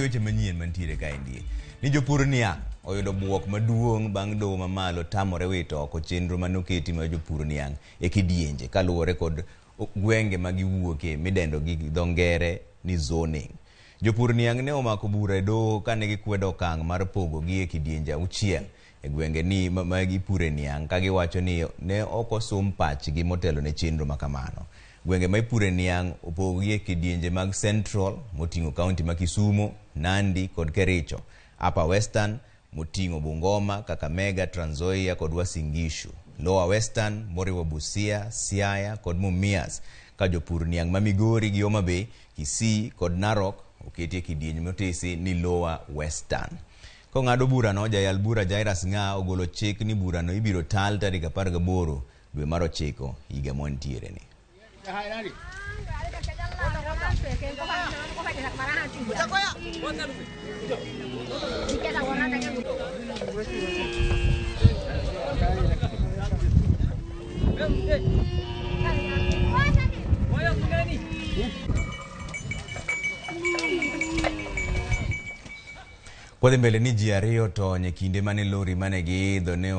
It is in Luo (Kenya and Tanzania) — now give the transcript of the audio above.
Weche manyien mantiere kaendi ni jopur niang' oyudo buok maduong' bang' doho mamalo tamore wito oko chenro manoketi mar jopur niang' e kidienje kaluwore kod gwenge ma giwuoke midendo gi dho ngere ni zoning. Jopur niang' ne omako bura e doho kane gikwedo okang' mar pogogi e kidienje auchiel e gwenge ni ma gipure niang' ka giwacho ni ne ok osum pachgi motelo ne chenro ma kamano. Gwenge ma ipure niang' opogi e kidienje mag Central moting'o kaunti ma Kisumu, Nandi kod Kericho, Upper Western moting'o Bungoma, Kakamega, Trans Nzoia kod Uasin Gishu, Lower Western moriwo Busia, Siaya kod Mumias, ka jopur niang' ma Migori gi Homa Bay, Kisii kod Narok oketi e kidieny motisi ni Lower Western. Kong'ado burano, jayal bura Jairus Ng'a ogolo chik ni burano ibiro tal tarik 18 dwe mar 9 higa mwantiere ni. Wadhi mbele ni ji ariyo tony e kinde mane lori mane giidho ne